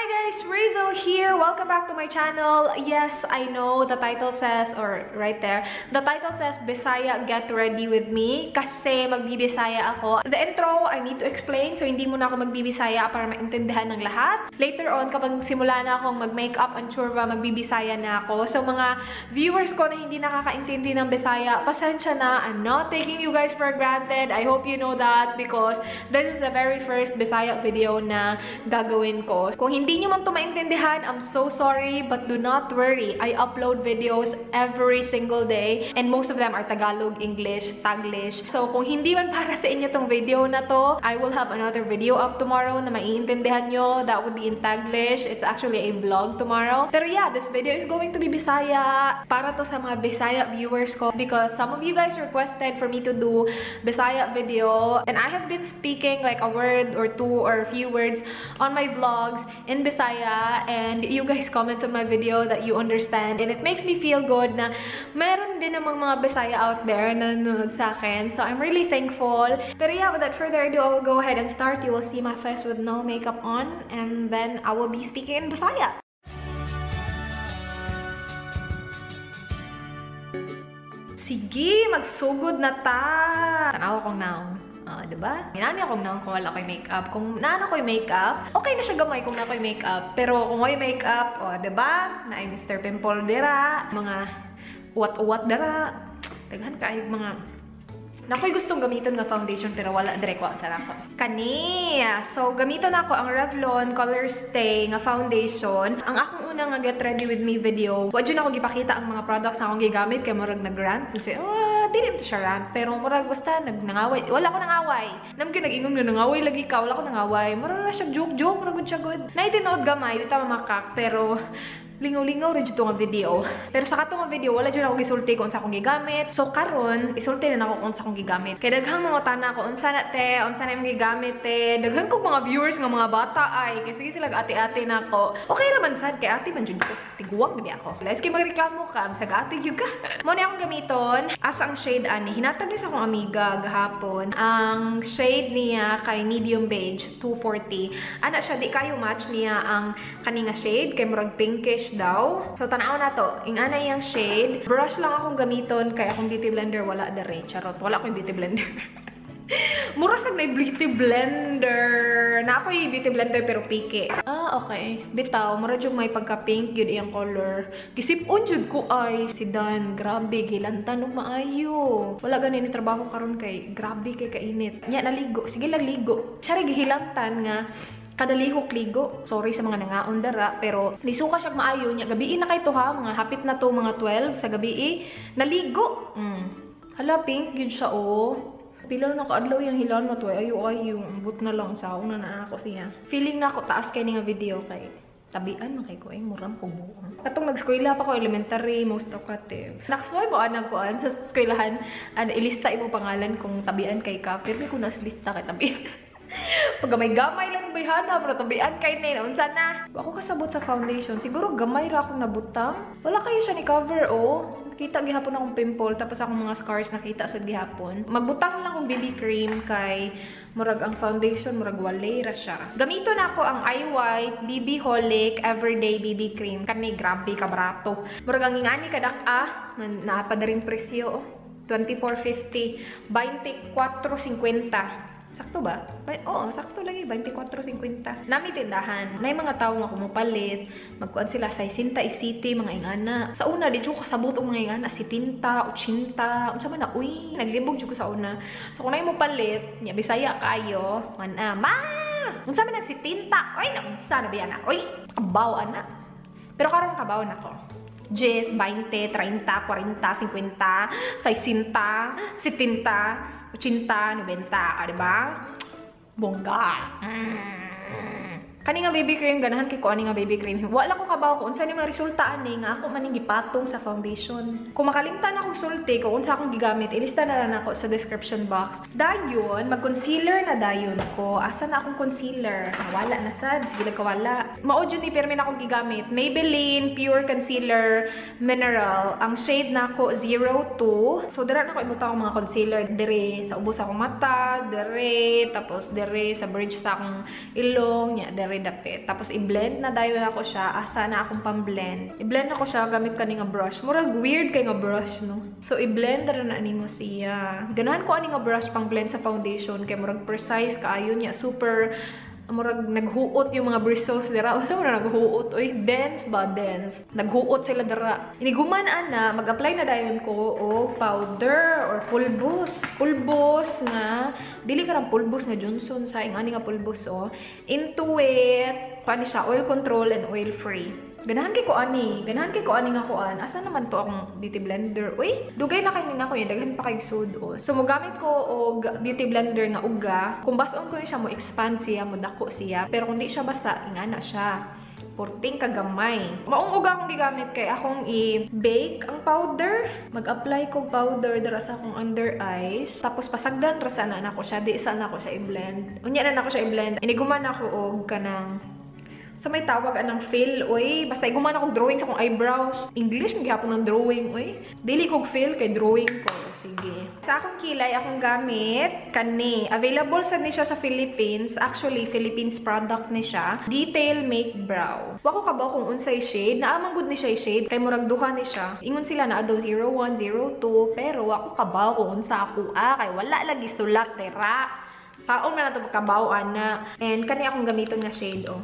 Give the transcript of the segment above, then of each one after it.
Guys! Rizel here! Welcome back to my channel. Yes, I know the title says, or right there, the title says Bisaya Get Ready With Me kasi magbibisaya ako. The intro, I need to explain, so hindi muna ako magbibisaya para maintindihan ng lahat. Later on, kapag simula na akong mag-makeup and churva, magbibisaya na ako. So mga viewers ko na hindi nakakaintindi ng Bisaya, pasensya na. I'm not taking you guys for granted. I hope you know that because this is the very first Bisaya video na gagawin ko. Kung hindi nyo man to maintindihan, I'm so sorry, but do not worry. I upload videos every single day and most of them are Tagalog, English, Taglish. So kung hindi man para sa inyo tong video na to, I will have another video up tomorrow na maiintindihan nyo. That would be in Taglish. It's actually a vlog tomorrow. Pero yeah, this video is going to be Bisaya. Para to sa mga Bisaya viewers ko because some of you guys requested for me to do Bisaya video and I have been speaking like a word or two or a few words on my vlogs in Bisaya and you guys comment on my video that you understand and it makes me feel good na meron din namang mga Bisaya out there na nanonood sa akin. So I'm really thankful. Pero yeah, without further ado, I will go ahead and start. You will see my face with no makeup on and then I will be speaking in Bisaya. Sige, magsugod na ta! Tanaw akong naong. Diba? Inani akong naong kung wala ko'y makeup. Kung naana ko'y makeup, okay na siya gamay kung na ko'y makeup. Pero kung ko'y makeup, oh, diba? Naay Mr. Pimple dira, mga uwat-uwat dira. Daghan kaayo mga nako'y gustong gamiton nga foundation pero wala dire ko sa nako. Kani. So gamiton nako ang Revlon Color Stay nga foundation. Ang akong una nga get ready with me video, wa jud ako gipakita ang mga products na akong gigamit kay murag nag-rant kasi oh, dili to siya rant pero murag basta nagnangaway. Wala ko nangaway. Nam gyud nag-ingon nga nangaway lagi ka, wala ko nangaway. Murag na siya joke-joke, murag gud siya good. Nay tinuod gamay, di ta mamakak pero lingaw-lingaw rin dito nga video. Pero sa katong nga video, wala dyan ako gisulti kung sa akong gigamit. So karon, isulti na ako kung sa akong gigamit. Kaya daghang mga tana ko, unsa na te, unsa na imong gigamit te. Daghan kong mga viewers nga mga bata ay. Kasi sige sila ate-ate na ako. Okay naman sad, kay ate man jud ko. Tiguwang gani ako. Let's kay magreklamo ka, sa ate gyud ka. Mo ni akong gamiton as ang shade ani. Hinatag ni sa akong amiga gahapon. Ang shade niya kay medium beige 240. Ana siya di kayo match niya ang kani nga shade kay murag pinkish daw. So, tanaw na to. Ingana iyang shade. Brush lang akong gamiton kay akong beauty blender wala dere. Charot. Wala akong beauty blender. Mura sad na beauty blender. Na ako'y beauty blender pero piki. Ah, okay. Bitaw, mura jud may pagka-pink yun iyang color. Gisip-on jud ko ay si Dan. Grabe, gilantan og maayo. Wala gani ni trabaho karon kay grabe kay kainit. Nya naligo. Sige lang ligo. Siya ra gihilantan nga kadalihok ligo. Sorry sa mga nangaon dara, pero nisuka siya maayo niya. Gabii na kay to ha, mga hapit na to, mga 12 sa gabii. Naligo. Hala, pink yun siya oh. Pila na nakaadlaw yung hilan mo to eh. Ayo ayo, ambot na lang sa una na ako siya. Feeling na ako taas kay ni nga video kay tabian man kay ko ay murang kubuang. Katong nag-eskwela pa ko elementary, most talkative. Nakasuway mo anang kuan sa eskwelahan, an ilista imo pangalan kung tabian kay ka. Pero may ko nas lista kay tabian. Pag gamay-gamay lang bayhana, pero tabian kay na unsa na. Ako kasabot sa foundation. Siguro gamay ra akong nabutang. Wala kayo siya ni cover, oh. Nakita gihapon akong pimple, tapos akong mga scars nakita sa gihapon. Magbutang lang akong BB cream kay murag ang foundation, murag walay ra siya. Gamito na ako ang iWhite BB Holic Everyday BB Cream. Kani grabe ka barato. Murag ang ingani kadak-a, naa pa rin presyo, oh. 24.50, 24.50. Sakto ba? Oo, sakto lagi. 24.50. Nami tindahan. Nay mga tao nga kumupalit. Magkuan sila sa 60 city, mga ingana. Sa una, di jud ko kasabot og mga ingana. 70, 80. Unsa man na? Uy, naglibog jud ko sa una. So, kung nay mo palit, nya Bisaya kaayo, man ma! Unsa man ang 70? Uy, naunsa na biya na? Uy, kabaw ana. Pero karon kabaw na ko. 10, 20, 30, 40, 50, 60, 70, 80, 90, ah, diba? Bongga. Kani nga baby cream, ganahan kay ko ani nga baby cream. Wala ko kabaw ko unsa ni mga resulta ani nga ako maning gipatong sa foundation. Kung makalimtan akong sulti ko unsa akong gigamit, ilista na lang ako sa description box. Dayon, mag-concealer na dayon ko. Asa na akong concealer? Wala na sad, sige lang kawala. Mao jud ni pirmi na akong gigamit. Maybelline Pure Concealer Mineral. Ang shade nako 02. So dira na ko ibutang akong mga concealer dire sa ubos akong mata, dire tapos dire sa bridge sa akong ilong, nya dire diri dapit. Tapos i-blend na dayon ako siya. Asa na akong pang-blend? I-blend ako siya gamit kani nga brush. Murag weird kay nga brush, no? So i-blend ra na nimo siya. Ganahan ko ani nga brush pang blend sa foundation kay murag precise kaayo niya. Super murag naghuot yung mga bristles dira. Unsa man naghuot? Oy, dense ba? Dense. Naghuot sila dira. Iniguman ana, mag-apply na dayon ko og powder or pulbos. Pulbos nga dili ka pulbos nga Johnson sa ingani nga pulbos, oh. Intuit, kuan siya, oil control and oil free. Ganahan kay ko ani. Ganahan kay ko ani nga kuan. Asa naman to akong beauty blender? Uy, dugay na kay nina ko yun. Daghan pa kay sud, oh. So mogamit ko og beauty blender nga uga. Kung bason ko siya, mo expand siya, mo dako siya. Pero kung di siya basa, ingana siya. Porting kagamay. Maong uga akong gigamit kay akong i-bake ang powder. Mag-apply ko powder dira sa akong under eyes. Tapos pasagdan ra sa na nako siya. Di sa nako siya i-blend. Unya na nako siya i-blend. Iniguman ako og kanang sa may tawag anang fill, oy. Basta iguman akong drawing sa akong eyebrows. English magyapon ng drawing, oy. Dili kog fill kay drawing ko. Sige. Sa akong kilay, akong gamit kani. Available sad ni siya sa Philippines. Actually, Philippines product ni siya. Detail Make Brow. Wa ko kabaw kung unsay shade. Naa man gud ni siya shade kay murag duha ni siya. Ingon sila naa daw 01, 02, pero wa ko kabaw kung unsa ako kay wala lagi sulat dira. Saong na nato kabaw ana. And kani akong gamiton nga shade, oh.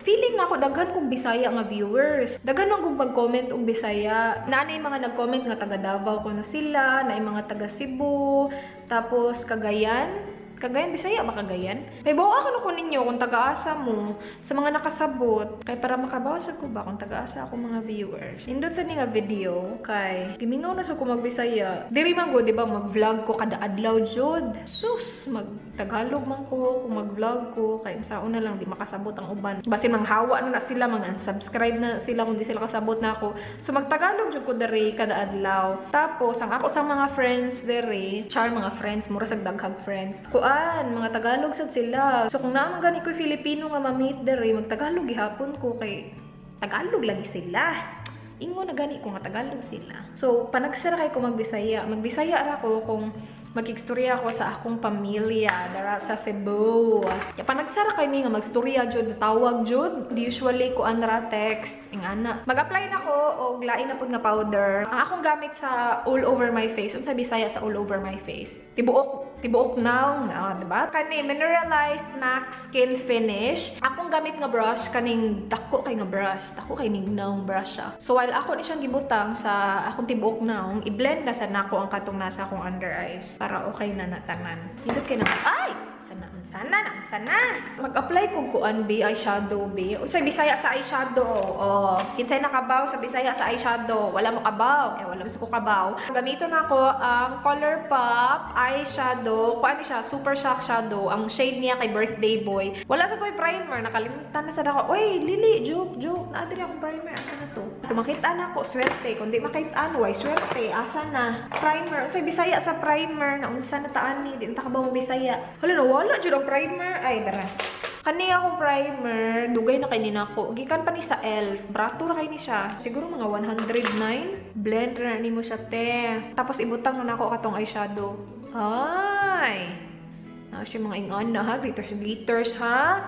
Feeling na ako daghan kong Bisaya nga viewers. Daghan man kong mag-comment og Bisaya. Naa nay mga nag-comment nga taga Davao kuno sila, naay mga taga Cebu, tapos Cagayan. Cagayan, Bisaya ba Cagayan? May bawa ako ko ninyo kung taga-asa mo sa mga nakasabot. Kay para makabaw sa ko ba kung taga-asa ako mga viewers. Indot sa ni nga video kay gimingaw na sa ko magbisaya. Diri man go, di ba, mag-vlog ko kada adlaw jud. Sus, mag-Tagalog man ko kung mag-vlog ko kay unsaon na lang di makasabot ang uban. Basin manghawa na na sila, mang-unsubscribe na sila kung di sila kasabot na ako. So mag-Tagalog jud ko diri kada adlaw. Tapos ang ako sa mga friends diri, char mga friends, mura sa daghang friends. Kuan, mga Tagalog sad sila. So kung naa man gani ko'y Filipino nga ma-meet diri, mag-Tagalog gihapon ko kay Tagalog lagi sila. Ingon na gani ko nga Tagalog sila. So panagsara kay ko magbisaya. Magbisaya ra ko kung mag-istorya ako sa akong pamilya dara sa Cebu. Ya panagsara kay mi nga magstorya jud, tawag jud. Usually kuan ra text ingana. Mag-apply na ko og lain na pud nga powder. Ang akong gamit sa all over my face, unsa Bisaya sa all over my face? Tibuok, tibuok now, na, di ba? Kani Mineralized Max Skin Finish. Akong gamit nga brush kaning dako kay nga brush, dako kay ning naong brush siya. So while ako ni siyang gibutang sa akong tibuok naong, i-blend na sa nako ang katong nasa akong under eyes para okay na natanan. Hindot kay na, ay! Sana, sana na, sana. Mag-apply ko kuan B, eyeshadow B. Unsay Bisaya sa eyeshadow? Oh, kinsay nakabaw sa Bisaya sa eyeshadow? Wala mo kabaw. Eh, wala mo sa ko kabaw. Gamiton nako ang Colourpop eyeshadow. Kuan ni siya, Super Shock Shadow. Ang shade niya kay Birthday Boy. Wala sa ko'y primer. Nakalimutan na sa dako. Oy, Lili, joke, joke. Naa diri akong primer. Asa na to? Kung makita na ako, swerte. Kung di makita, way swerte. Asa na? Primer. Unsay Bisaya sa primer? Naunsa na taan ni? Di na ta kabaw mo Bisaya. Hala, nawala jud ang primer. Ay, dara. Kani akong primer, dugay na kay ni nako. Gikan pa ni sa ELF. Brato ra kay ni siya. Siguro mga 109. Blend ra nimo siya, te. Tapos ibutang na nako katong eyeshadow. Ay. Naa siya mga ingon na ha, glitters glitters ha.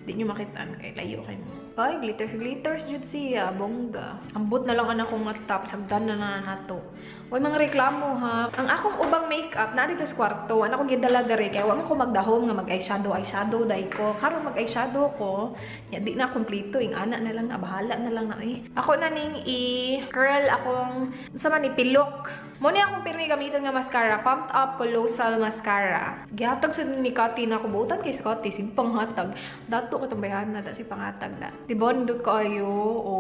Di nyo makitaan kay layo kay mo. Ay, glitters glitters jud siya, bongga. Ambot na lang anak kong matap, sagdan na na nato. Uy, mga reklamo ha. Ang akong ubang makeup naa dito sa kwarto. Ana akong gidala diri kay wa man ko magdahom nga mag eyeshadow, eyeshadow dai ko. Karon mag eyeshadow ko, nya di na kompleto ing ana na lang na bahala na lang na eh. Ako na ning i-curl akong unsa man ni pilok. Mo ni akong pirmi gamiton nga mascara, Pumped Up Colossal Mascara. Gihatag sad ni Kati na ako buotan kay Scotty simpang hatag. Dato katong bayhan na da si pangatag da. Di ba nindot kaayo? O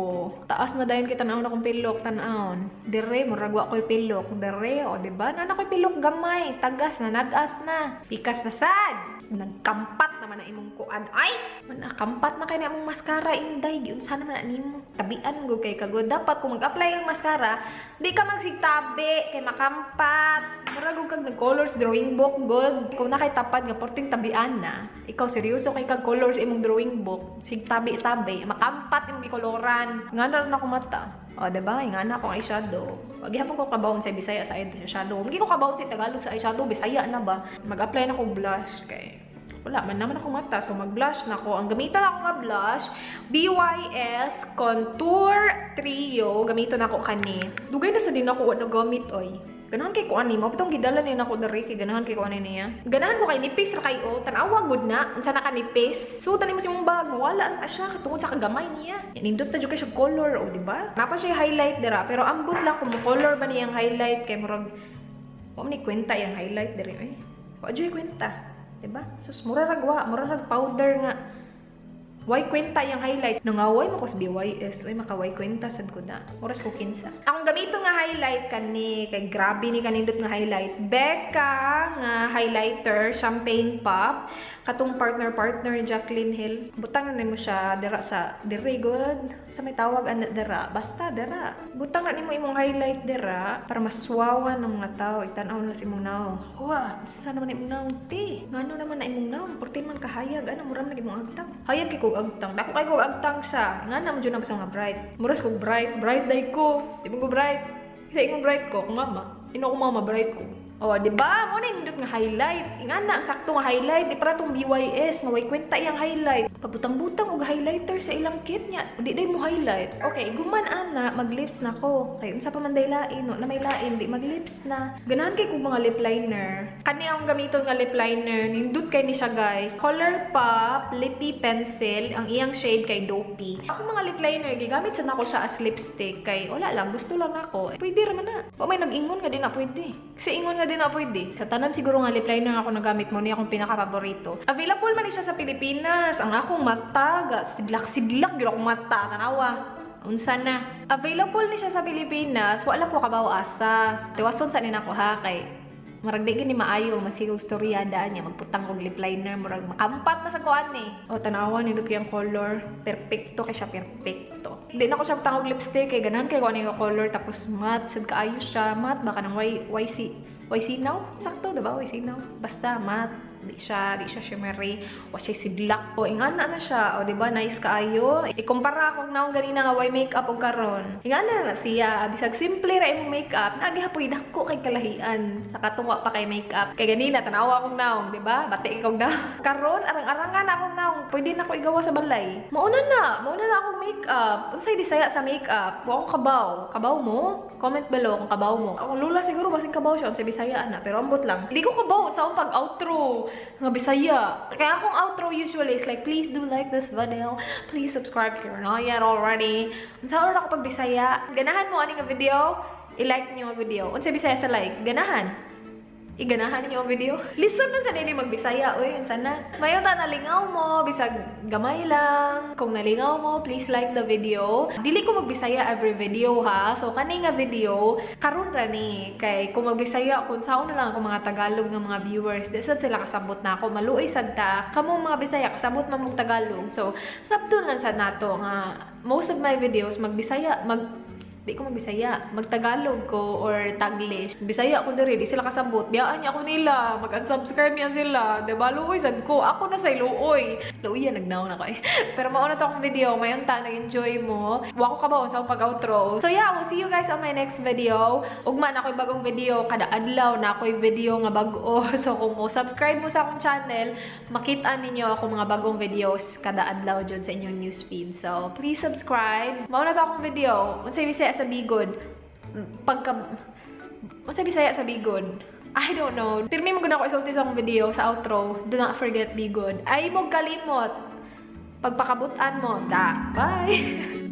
taas na dayon kay tan-awon akong pilok tan-awon. Dire murag wa koy pilok dire o di ba? Naa koy pilok gamay, tagas na nag-as na. Pikas na sad. Nagkampat naman ang imong kuan. Ay, man kampat na kay na imong mascara inday giunsa naman na nimo. Tabian go kay kagod. Dapat kung mag-apply ang mascara, di ka magsigtabi kay makampat. Murag og kag nag-colors drawing book good. Kung na kay tapad nga porting tabian na, ikaw seryoso kay kag colors imong drawing book, sigtabi-tabi, makampat imong gikoloran. Nga na ako mata. O, diba? Nga na akong eyeshadow. Wag gihapon ko kabaon sa Bisaya sa eyeshadow. Hindi ko kabaon sa Tagalog sa eyeshadow, Bisaya na ba? Mag-apply na ko blush kay Wala man naman ako mata. So, mag-blush na ko. Ang gamiton ako nga blush, BYS Contour Trio. Gamiton ako kani. Dugay na sa din ako wa nagamit, oy. Ganahan kay ko ani mo bitong gidala niya nako diri kay ganahan kay ko ani niya. Ganahan ko kay nipis ra kayo, tan-awa gud na unsa na ka nipis. So tani mo sa imong bag, wala na siya katungod sa kagamay niya. Nindot na jud kay siya color, o di ba? Napa siya highlight dira, pero ambot lang kung mo color ba niyang highlight kay murag wa man ni kwenta yang highlight diri eh. Wa jud kwenta, di ba? Sus, mura rag wa, mura rag powder nga. Why kwenta yung highlight? Nangaway mo ko sa BYS. Uy, makaway kwenta sad ko na. Oras ko kinsa. Akong gamito nga highlight kani kay grabe ni kanindot nga highlight. Becca nga highlighter, Champagne Pop. Katong partner ni Jaclyn Hill. Butang na nimo siya dira sa dire good. Sa may tawag ana dira. Basta dira. Butang na nimo imong highlight dira para maswawan ng mga tao. Itan-aw na sa imong naong. Huwa, sa naman imong naong ti. Ngano naman na imong naong? Portin man kahayag ana mura man imong agtang. Hayag kay kog agtang. Dako kay kog agtang sa. Nga na mo jud na basta nga bright. Muras kog bright, bright day ko. Di mo ko bright. Kasi imong bright ko, kung mama. Ino ko mama bright ko. Oh, di ba? Mo na nindot nga highlight. Ingana ang sakto nga highlight. Di para tong BYS nga way kwenta iyang highlight. Pabutang-butang og highlighter sa ilang kit niya. Di day mo highlight. Okay, guman ana, mag-lips na ko. Kay unsa pa man day lain, no, na may lain, di mag-lips na. Ganahan kay kog mga lip liner. Kani akong gamiton nga lip liner, nindot kay ni siya, guys. Colourpop Lippie Pencil, ang iyang shade kay Dopey. Ako mga lip liner gigamit sa nako siya as lipstick kay wala lang, gusto lang ako. Pwede ra man na. Wa may nag-ingon nga di na pwede. Kasi ingon nga di na pwede. Sa tanan siguro nga lip liner ako nagamit mo niya akong pinaka-paborito. Available man ni siya sa Pilipinas. Ang akong mata, sidlak-sidlak gyud akong mata, tanawa. Unsa na? Available ni siya sa Pilipinas. Wala ko kabaw asa. Tiwason sa ni nako ha kay murag di gini maayo masigog storya daan niya magputang og lip liner murag makampat na sa kuan ni. O tanawa nindot kay ang color, perfecto kay siya, perfecto. Di na ko siya putang og lipstick kay ganahan kay ko ani nga color tapos matte sad kaayo siya, matte baka nang YC YC now? Sakto diba? YC now. Basta matte. Di siya shimmery. O siya sidlak. O ingana na siya. O diba? Nice kaayo. Ikumpara akong naong ganina nga way makeup og karon. Ingana na siya. Bisag simple ra imong makeup, nagihapoy dako kay kalahian sa katungwa pa kay makeup. Kay ganina tanawa akong naong, diba? Bati ikaw na. Karon arang-arangan akong naong. Pwede na ko igawa sa balay. Mauna na akong makeup. Unsay Bisaya sa makeup? Wa ko kabaw. Kabaw mo? Comment below kung kabaw mo. Akong lula siguro basin kabaw siya unsay Bisaya ana, pero ambot lang. Di ko kabaw sa akong pag-outro nga Bisaya. Kaya akong outro usually is like, "Please do like this video. Please subscribe if you're not yet already." Unsa oras ako pag Bisaya? Ganahan mo ani nga video? I-like niyo ang video. Unsa Bisaya sa like? Ganahan. Iganahan ninyo ang video. Listen man sa nini magbisaya, uy, unsa na. Mayo ta nalingaw mo, bisag gamay lang. Kung nalingaw mo, please like the video. Dili ko magbisaya every video ha. So kani nga video, karon ra ni kay kung magbisaya kung saon na lang ako mga Tagalog nga mga viewers, di sad sila kasabot na ako. Maluoy sad ta. Kamo mga Bisaya kasabot man mong Tagalog. So sabton lang sad nato nga most of my videos magbisaya, di ko magbisaya, magtagalog ko or Taglish. Bisaya ko diri, di sila kasabot. Biyaan niya ako nila, mag-unsubscribe niya sila. Diba? Luoy sad ko. Ako na say luoy. Luoy yan, nagnaon ako eh. Pero mauna to akong video. Mayon ta, nag-enjoy mo. Wa ko kabaw sa akong pag-outro. So yeah, we'll see you guys on my next video. Ugma na ako'y bagong video. Kada adlaw na ako'y video nga bag-o. So kung mo subscribe mo sa akong channel, makita ninyo ako mga bagong videos kada adlaw dyan sa inyong newsfeed. So please subscribe. Mauna to akong video. Unsay Bisaya sa bigod? Pagka Unsay Bisaya sa bigod? I don't know. Pirmi mo gud ako isulti sa akong video sa outro. Do not forget, be good. Ay mo kalimot. Pagpakabutan mo. Da. Bye!